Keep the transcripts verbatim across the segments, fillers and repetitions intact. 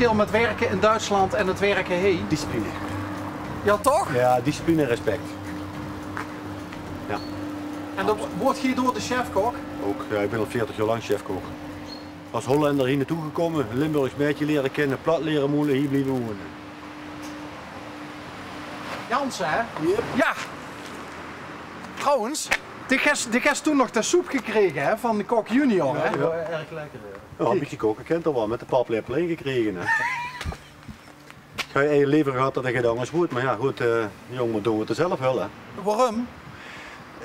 Verschil mit wirke in Duitsland en 't wirke hie? Discipline. Jao, toch? Jao, discipline en respect. Jao. En dan woort geer door de chef-kok? Ouch, jao, ich bin al veertig jaor lank chef-kok. Es Hollender hie naotoe gekómme, Limburgs maedje liere kinne, plat liere moele, hie blieve wone. Jansen, hè? Jep. Jao. Trouwens, de ges, de ges toen nog de soep gekrege, hè, van de kok junior, hè? Jao, erg lekker, jao. Jao, e bietje koke kint 'r waal, mit de paplepel ingekrege, hè. Ich haw eigelik lever gehad det ich 't angers woort, mer jao, good, eh, de jóng mót doon waat 'r zelf wil, hè. Waorum?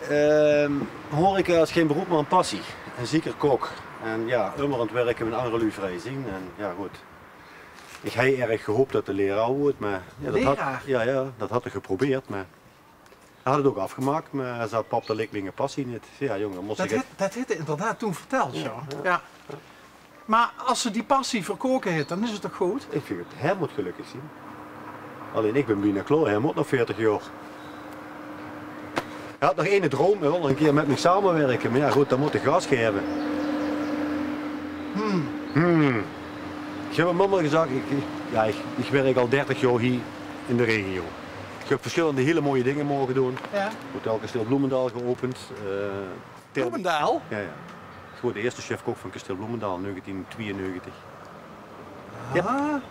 Ehm, horeca is gein beroep, mer ein passie. En zeker kok. En jao, ummer aan 't wirke wen anger luuj vrie zeen. En jao, good. Ich haw erg gehaop det 'r leraar woort, mer jao, det had, jao, jao, det had 'r geprobeerd, mer Hae had 't ouch aafgemaak, mer hae zag: "Pap, det liek mich de passie neet." Jao, jóng, dan mós ich 't... Det haet, det haet 'r inderdaad toen vertèld, jao. Jao. Mer es 'r die passie verkoke haet, dan is 't toch good? Ich vinj 't, hae mót gelökkig zeen. Allein, ich bin bienao klaor, hae mót nog veertig jaor. Hae had nog eine droum, hae wól nog ein kier mit mich samewirke, mer jao, good, dan mót 'r gas gaeve. Hmm. Hmm. Ich höb aan mama gezag, ich, ich, jao, ich, ich wirk al dertig jaor hie in de regio. Ich höb versjillende hiel mooie dinger moge doon. Jao. Hotel Kasteel Bloemendaal geopend. Eh, Ter... Bloemendaal? Jao, jao. Ich woor de ierste chef-kok van Kasteel Bloemendaal in negentien twieënnegentig. Jao. Aha.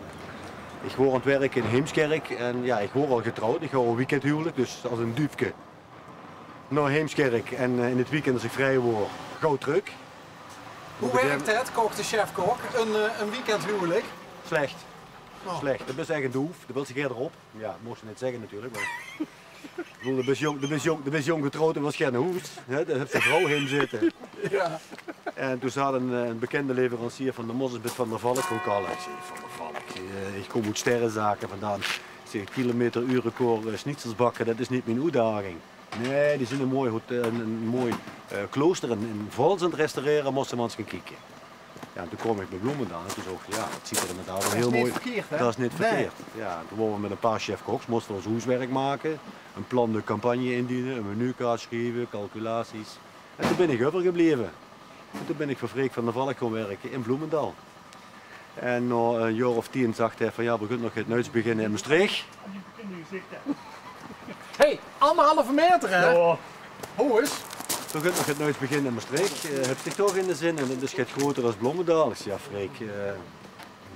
Ich woor aan 't wirke in Heemskerk en jao, ich woor al getrouwd. Ich haw ein weekendhuwelik, dus es ein duufke nao Heemskerk en, eh, in 't weekend es ich vrie woor, gaw trök. Wie wirk det, kok de chef-kok, ein, eh, ein weekendhuwelik? Slech. Oh. Slech. Det is ech ein doef. Det wils se gaer d'rop. Jao, mós se neet zègke natuurlik, mer ich bedoel, doe bis jónk, doe bis jónk, doe bis jónk getrouwd en wils gaer nao hoes, hè, dan höbs se de vrouw hie zitte. Jao. En toen zaot ein, eh, ein bekènde leverancier van de mosterd bie Van der Valk ouch al. Ich zèk: "Van der Valk, eh, ich kóm oet Sterrezake vandaan." Ich zèk: "Kilometer-uurerecord, eh, schnitzels bakke, det is neet mien oetdaging." "Nae, die zeen ein mooi hotel, ein, ein mooi, eh, klooster in, in Vaols aan 't restaurere, mós se mer ins gaon kieke." Jao, en toen kaom ich bie Bloemendaal en toen zoog ich: "Jao, det zuut d'r inderdaad waal hiel mooi oet." Det is neet verkeerd. Nae. Jao, en toen wore v'r mit ein paar chef-koks, móste v'r ós hoeswerk make. Ein plan de campagne indiene, ein menukaart sjrieve, calculaties. En toen bin ich euvergebleve. En toen bin ich veur Freek van der Valk gaon wirke in Bloemendaal. En nao ein jaor of tien zag hae van: "Jao, begint nog get nuits beginne in Mestreech." Hey, anderhalve meter, hè? Jao. Ho ins. Begint nog get nuits beginne in Mestreech. Eh, höbs dich toch in de zin, en det is get groter es Bloemendaal. Ich zèk: "Jao, Freek, eh,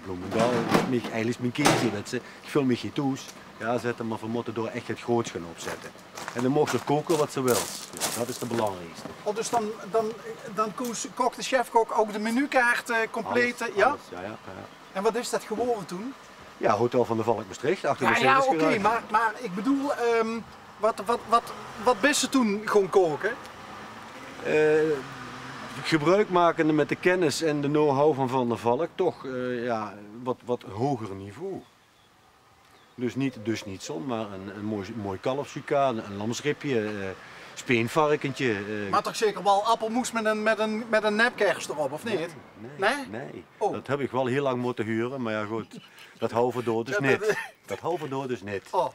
Bloemendaal is mich, eigelik is mien kindje, wèts se. Ich veul mich hie thoes." "Jao," zaet 'r, "mer v'r mótte dao ech get groots gaon opzètte. En dan moogs se koke waat se wils. Jao, det is 't belangriekste." Oh, dus dan, dan, dan koos, kok de chef-kok ouch de menukaart, eh, compleet, eh, jao? Alles, alles, jao, jao, jao. En waat is det gewore toen? Jao, Hotel van der Valk Mestreech, achter de Mercedesgarage. Jao, jao, oké, mer, mer ich bedoel, ehm, waat, waat, waat, waat bis se toen gaon koke? Eh, gebruik makende mit de kennis en de know-how van Van der Valk, toch, eh, jao, waat, waat hoger niveau. Dus neet, dus neet zón, mer ein, ein mooi, mooi kalfsjukade, ein lamsribje, eh, speenvarkentje, eh. Mer toch zeker waal appelmoes mit ein, mit ein, mit ein nepkers d'rop, of neet? Nae, nae, nae. Oh. Det höb ich waal hiel lang mótte hure, mer jao, good. Det houwe v'r dao dus neet. Det houwe v'r dao dus neet. Oh.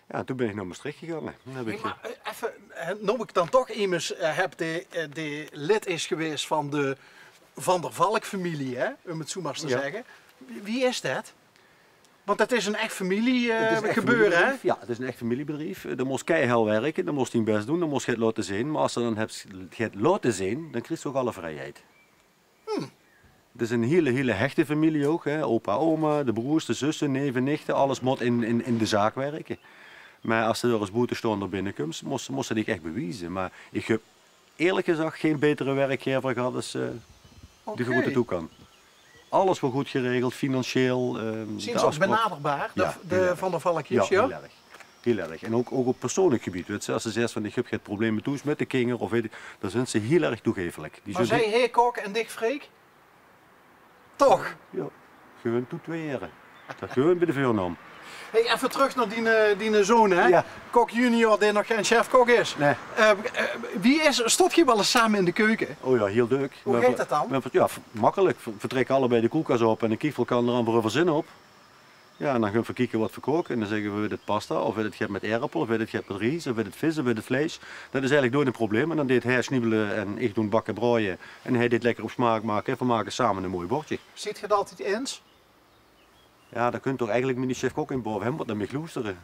Jao, en toen bin ich nao Mestreech gegange. Toen höb ich... Hey, mer, eh, effe, eh, noe ich dan toch emes, eh, höb dae, eh, dae lid is gewaes van de Van der Valk-femilie, hè, óm 't zoe mer ins te zègke. Wie, wie is det? Want det is ein ech femilie, eh, gebeure, hè? Jao, 't is ein ech femiliebedrief. Eh, dan mós se keihel wirke, dan mós se dien bès doon, dan mós se get laote zeen. Mer es se dan höbs get laote zeen, dan kriegs se ouch alle vrieheid. Hm. 't Is ein hiel, hiel hechte femilie ouch, hè. Opa, oma, de broers, de zusse, neve, nichte, alles mót in, in, in de zaak wirke. Mer es se dao es boetestaonder binnekums, mós, mós se dich ech bewieze. Mer ich höb, eerlik gezag, gein baetere werkgever gehad es, eh, de Groete Toucan. Alles waor good geregeld, financieel, eh... Zeen ze ouch benaderbaar, de, de Van der Valkjes, jao? Hiel erg. Hiel erg. En ouch, ouch op persoonlik gebied, wèts se, es se zaes van: "Ich höb get probleme thoes mit de kinger," of weit ich, dan zeen ze hiel erg toegaefelik. Mer zeen ze... Hae kok en dich Freek? Toch? Jao, gewoon toetwieëre. Det gewoon bie de veurnaam. Hey, effe trök nao dien, eh, dien zoon, hè? Jao. Kok junior, dae nog gein chef-kok is. Nae. Eh, eh, wie is, stót geer waal ins same in de keuke? O jao, hiel dök. Wie geit det dan? Jao, makkelik. V'r, v'r trèkke allebei de koelkas aope en dan kieke v'r elkaar aan, v'r höbbe zin op. Jao, en dan gaon v'r kieke waat v'r koke. En dan zègke v'r: "Wils se pasta, of wils se get mit aerdappel, of wils se get mit ries, of wils se vis, of wils se vleis?" Det is eigelik noeats ein probleem. En dan deit hae sniebele en ich doon bakke, braoje. En hae deit lekker op smaak make. En v'r make same ein mooi bordje. Zeet geer det altied ins? Ja, dan kunt toch eigelik mit die chef-kok in bove, hè, mót nao mich loestere.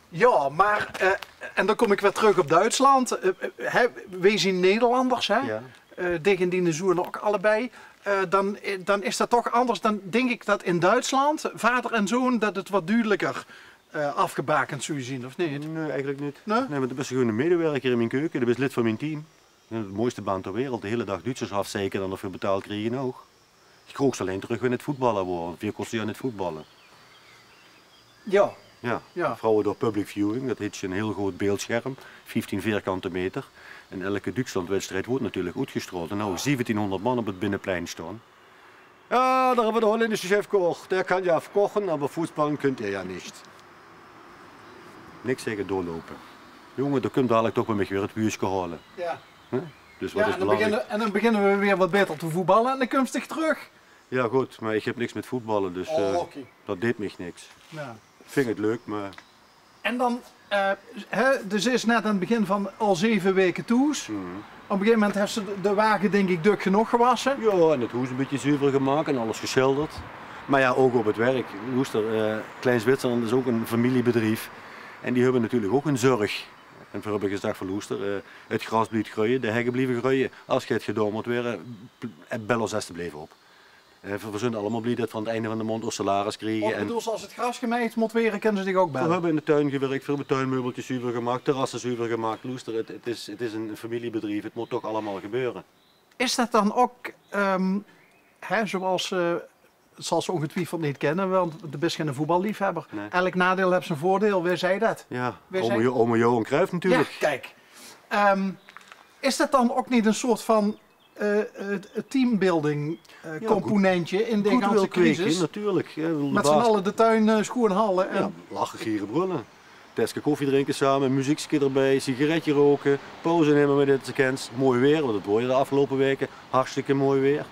Ja, maar, eh, en dan kom ik weer terug op Duitsland. Eh, eh, hè, wij zien Nederlanders, hè? Ja. Eh, dich en diene zoon ok allebei. Eh, dan, eh, dan is dat toch anders. Dan denk ik dat in Duitsland vader en zoon, dat het wat duidelijker, eh, afgebakend zou zien, of niet? Nee, eigelik niet. Nee? Nee, want dan bis se gewoon 'ne medewerker in mien keuke. Dan bis se lid van mien team. En de mooiste baan ter wereld, de hele daag Duitsers afzeike en dan d'r veur betaald kriege ouch. Ich kroog ze allein trök wen 't voetballe woor, want veer kóste aan 't voetballe. Ja. Ja, ja. Vrouwe door public viewing, dat heet 'n heel groot beeldscherm, vieftien vierkante meter. En elke Duitslandwedstrijd woort natuurlik oetgestraold. En nou zeventienhonderd man op 't binneplein staon. Ja, daar hebben we de Hollandse chef-kok. Der kan ja kochen, aber Fußball könnt er ja nicht. Niks zegge, doorloupe. Jonge, d'r kump dalik toch bie mich weer 't wuurske haole. Ja. Hè? Dus wat is belangrijk? Ja, en dan beginne, en dan beginne we weer wat beter te voetballe en dan kump dich trök. Ja, good, maar ich heb niks mit voetballe, dus, eh, dat deet mich niks. Ja. Ving 't leuk, maar... En dan, eh, hè, dus is net aan 't begin van al zeve weke thoes. Op 'n gegaeve moment hebs se de, de wage, dink ik, dök genóg gewasse. Ja, en 't hoes 'n bietje zuver gemaak en alles gesjilderd. Maar ja, ouch op 't werk. Loester, eh, Klein Zwitserland is ouch 'n familiebedrief. En die hubbe natuurlik ouch 'n zörg. En veer hubbe gezag van: loester, eh, 't gras blief greuje, de hegge blieve greuje. As geer 't gedaon mót waere, bel os esteblief op. Eh, veer, veer zunt allemaol blie det veer aan 't einde van de maond os salaris kriege. Of bedoels se, as 't gras gemeid mót waere, kinne ze dich ouch belle? Veer hubbe in de tuin gewirk, veer hubbe tuinmeubeltjes zuver gemaak, terrasse zuver gemaak. Loester, 't, 't is, 't is ein, ein familiebedrief, 't mót toch allemaol gebeure. Is det dan ouch, ehm, hè, zoals, eh, det zals se óngetwiefeld neet kenne, want doe bis geine voetballiefhebber. Nae. Elk nadeil haet zien veurdeil, wae zag det? Ja, wae zag... Oma Jo, oma Johan Cruijff natuurlik. Ja, kiek. Ehm, is det dan ouch neet ein soort van eh, eh, teambuilding, eh, componentje in de ganse crisis. Natuurlik, hè, mit z'n alle de tuin, eh, sjoon haole en... Ja, lache, giere, brölle. Teske koffie drinke same, muziekske d'rbie, sigaretje roke, pauze numme mit det se kens. Mooi waer, want 't waor de aafgeloupe waeke hartstikke mooi waer.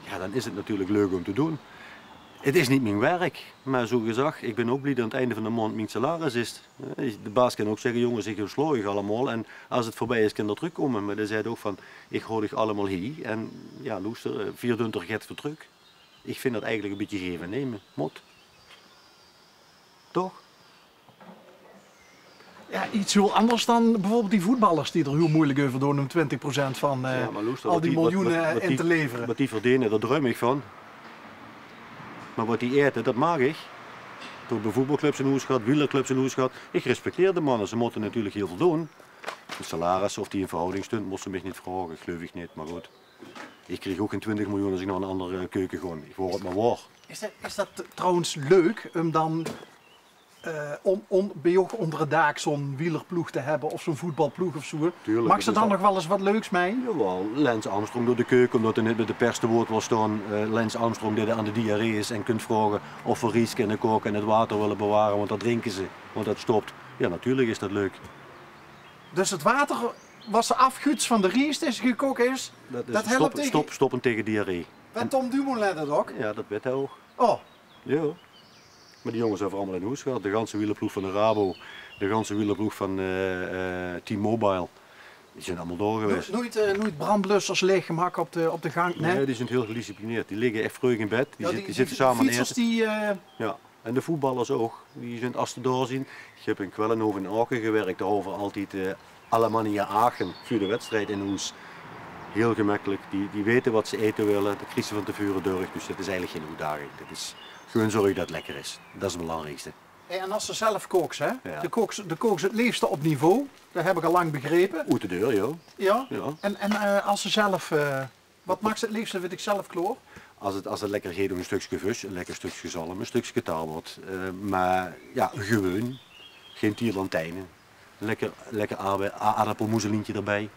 Ja, dan is 't natuurlik leuk óm te doon. 't Is neet mien werk, mer zoe gezag, ich bin ouch blie det aan 't einde van de maond mien salaris is. Eh, de baas kan ouch zègke: "Jónges, ich óntslaog uch allemaol en as 't veurbie is, kint geer trökkómme." Mer dae zaet ouch van: "Ich haoj uch allemaol hie en ja, loester, eh, veer dunt d'r get veur trök." Ich vinj det eigelik e bietje gaeve en numme. Mót. Toch? Ja, get hiel angers dan bieveurbeeld die voetballers die d'r hiel meujelik euver doon óm twintig procent van, eh, al die miljoene in te levere. Ja, mer loester, wat die, wat die, wat die verdene, dao druim ich van. Mer wat die aete, det maag ich. Ich höb voetbalclubs in hoes gehad, wielerclubs in hoes gehad. Ich respecteer de manne, ze mótte natuurlik hiel väöl doon. De salaris, of die in verhouding stunt, mós se mich neet vraoge, geluif ich neet, mer good. Ich krieg ouch gein twintig miljoen as ich nao ein anger, eh, keuke gaon. Ich waor 't mer waor. Is det, is det trouwens leuk óm dan eh, óm, óm bie uch ónger 't daak zoe'n wielerploeg te höbbe of zoe'n voetbalploeg of zoe. Tuurlik, maaks se dan nog waal ins get leuks mei? Jawaal, Lance Armstrong door de keuke, ómdet 'r neet mit de pers te woord wol staon. Eh, Lance Armstrong dae aan de diarree is en kónt vraoge of v'r ries kinne kaoke en 't water wille beware, want det drinke ze, want det stop. Ja, natuurlik is det leuk. Dus 't water wat se aafguuts van de ries dae gekook is, det helpt stop, tegen, stop, stoppe tegen diarree. Weit Tom Dumoulin det ouch? Ja, det weit hae ouch. Oh. Ja. Mer die jónges höbbe v'r allemaol in hoes gehad. De ganse wielerploeg van de Rabo, de ganse wielerploeg van, eh, eh, T-Mobile. Die zeen allemaol dao gewaes. Noe-, noeit, eh, noeit brandblussers laeggemaak op de, op de gank, nae? Nae, die zeen hiel gedisciplineerd. Die ligke ech vreug in bed. Die zitte same aan 't aete. Die fietsers die, eh... Ja. En de voetballers ouch. Die zeen, as ze dao zeen. Ich höb in Quellenhof in Aoke gewirk. Dao höbbe v'r altied, eh, Alemannia Aachen veur de wedstrijd in hoes. Hiel gemekkelik. Die, die weite wat ze aete wille. Det kriege ze van te veure durch. Dus det is eigelik gein oetdaging. Det is gewoon zörge det 't lekker is. Det is 't belangriekste. Hey, en as se zelf kooks, hè? Ja. De kooks, de kooks 't leefste op niveau. Det höb ich al lang begrepe. Oet de deur, ja. Ja? Ja. En, en, eh, as se zelf, eh, wat maaks se 't leefste veur dich zelf klaor? As 't, as 't lekker geit, doon ich e stökske vös, e lekker stökske zalm, e stökske taalbod. Eh, mer ja, gewoon. Gein tierlantijne. Lekker, lekker aarbe-, a-, aardappelmoeselientje d'rbie.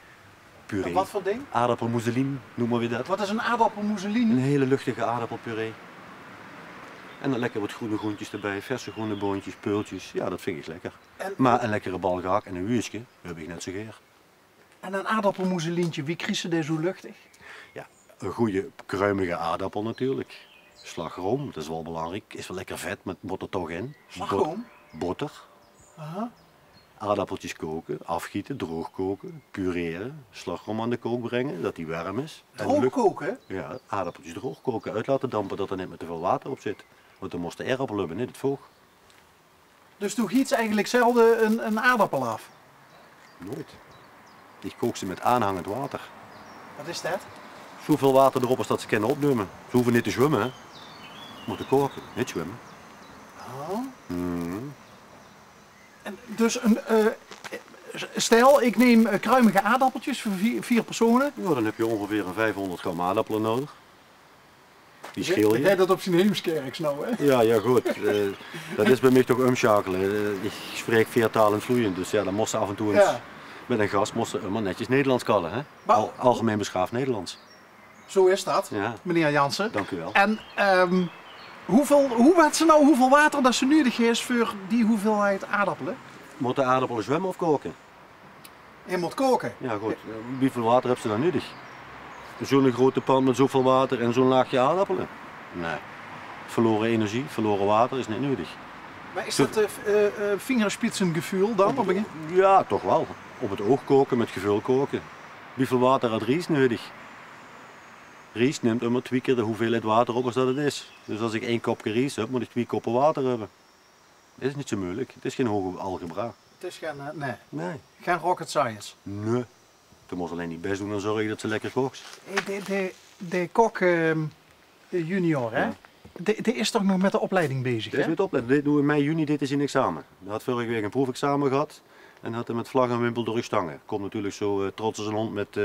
Puree. Ein wat veur ding? Aardappelmoeselien neume v'r det. Wat is ein aardappelmoeselien? Ein hiel luchtige aardappelpuree. En dan lekker wat groene groontjes d'rbie, verse groene boontjes, peultjes. Ja, det vinj ich lekker. Mer ein lekkere bal gaak en e wuurske höb ich net zoe gaer. En ein aardappelmoeselientje, wie kriegs se det zoe luchtig? Ja, ein gooj kruimige aardappel natuurlik. Slagroom, det is waal belangriek. Is waal lekker vet, mer 't mót d'r toch in. Slagroom? Bo-, botter. Aha. Aardappeltjes koke, aafgiete, droog koke, purere, slagroom aan de kook bringe, det die werm is. En... Droog koke? Ja, aardappeltjes droog koke, oet laote dampe, det d'r neet mier te väöl water op zit. Want dan mós te aerdappel höbbe, neet 't voog. Dus doe giets eigelik zelde 'n, 'n aerdappel aaf? Nooit. Ich kook ze mit aanhangend water. Wat is det? Zoeväöl water d'rop es det ze kinne opnumme. Ze hove neet te zwumme, hè. Mótte koke, neet zwumme. Oh. Mhm. En dus 'n, eh, stel, ik neem, eh, kruimige aardappeltjes veur vier, vier persone. Jao, dan höbs se óngeveer 'n viefhóngerd gram aardappele nudig. Die scheel se. Hae det op zien Heemskerks noe, hè? Jao, jao, good. Eh, det is bie mich toch umsjakele. Eh, ich spraek veer tale vloeiend, dus jao, dan mós se aaf en toe ins mit 'ne gast mós se ummer netjes Nederlands kalle, hè? Mer algemein beschaafd Nederlands. Zo is det, meneer Jansen. Dank u wel. En, ehm, hoeväöl, wie wèts se noe hoeväöl water det se nudig höbs veur die hoeväölheid aardappele? Mótte aardappele zwumme of koke? Hae mót koke. Jao, good. Wieväöl water höbs se dan nudig? Zoe'n grote pan mit zoeväöl water en zoe'n laagje aardappele? Nae. Verlore energie, verlore water is neet nudig. Mer is det, eh, eh, fingerspitzengefühl dan? Jao, toch waal. Op 't oug koke, mit geveul koke. Wieväöl water haet ries nudig? Ries numt ummer twie kier de hoeväölheid water op es det 't is. Dus es ich ein kopke ries höb, mót ich twie koppe water höbbe. Det is neet zo meujelik. 't Is gein hoge algebra. 't Is gein, eh, nae. Nae. Gein rocket science. Nae. Doe mós allein dien bès doon en zörge det se lekker kooks. Eh, de, de, de kok, ehm, junior, hè? Jao. Dae, dae is toch nog mit de opleiding bezig, hè? Dae is mit de opleiding. Dae deit noe in mei, juni deit 'r zien exame. Dae haet vörrige waek 'n proefexame gehad en haet 'm mit vlag en wimpel door de stange. Kump natuurlik zo, eh, trots es 'n hóndj mit, eh,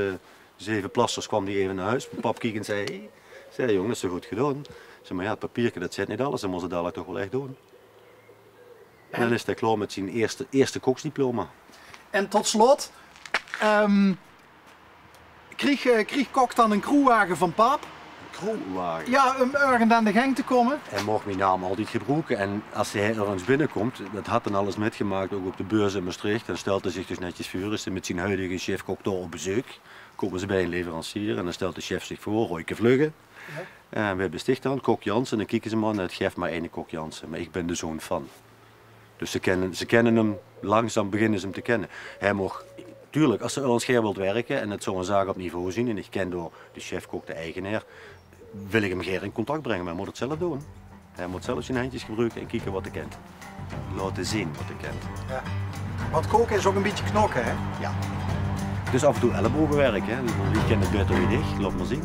zeve plasters, kump dae effe nao hoes. Mien pap kiek en zag: "Hey," zag 'r, "jóng, det is zo good gedaon." Ich zag: "Mer jao, 't papierke, det zaet neet alles, dan mós se 't dalik toch waal ech doon." En dan is 'r klaor mit zien ierste, ierste koksdiploma. En tot slot, ehm, krieg, eh, krieg kok dan 'ne kroewage van pap? 'Ne kroewage? Jao, um örges aan de gang te kómme. Hae maag mien naam altied gebroeke. En es hae örges binnekump, det haet 'r alles mitgemaak, ouch op de beurs in Mestreech, dan stèlt 'r zich dus netjes veur, is 'r mit zien huidige chef-kok dao op bezeuk. Kómme ze bie 'ne leverancier en dan stèlt de chef zich veur, Royke Vlugge. Jao. En wae bis dich dan? Kok Jansen. Dan kieke ze 'm aan en: "'t Guf mer eine kok Jansen, mer ich bin de zoon van." Dus ze kènne, ze kènne 'm, langzaam beginne ze 'm te kènne. Hae maag, tuurlik, es 'r örges gaer wilt wirke en 't zou 'n zaak op niveau zien en ich kèn dao de chef-kok, de eigenaar, wil ich 'm gaer in contact bringe, mer hae mót 't zelf doon. Hae mót zelf zien hendjes gebruke en kieke waat 'r kènt. Laote zeen waat 'r kènt. Jao. Want koke is ouch 'n bietje knokke, hè? Jao. Dus aaf en toe ellebogewerk, hè. Wie kènt 't baeter wie dich? Laot mer zeen.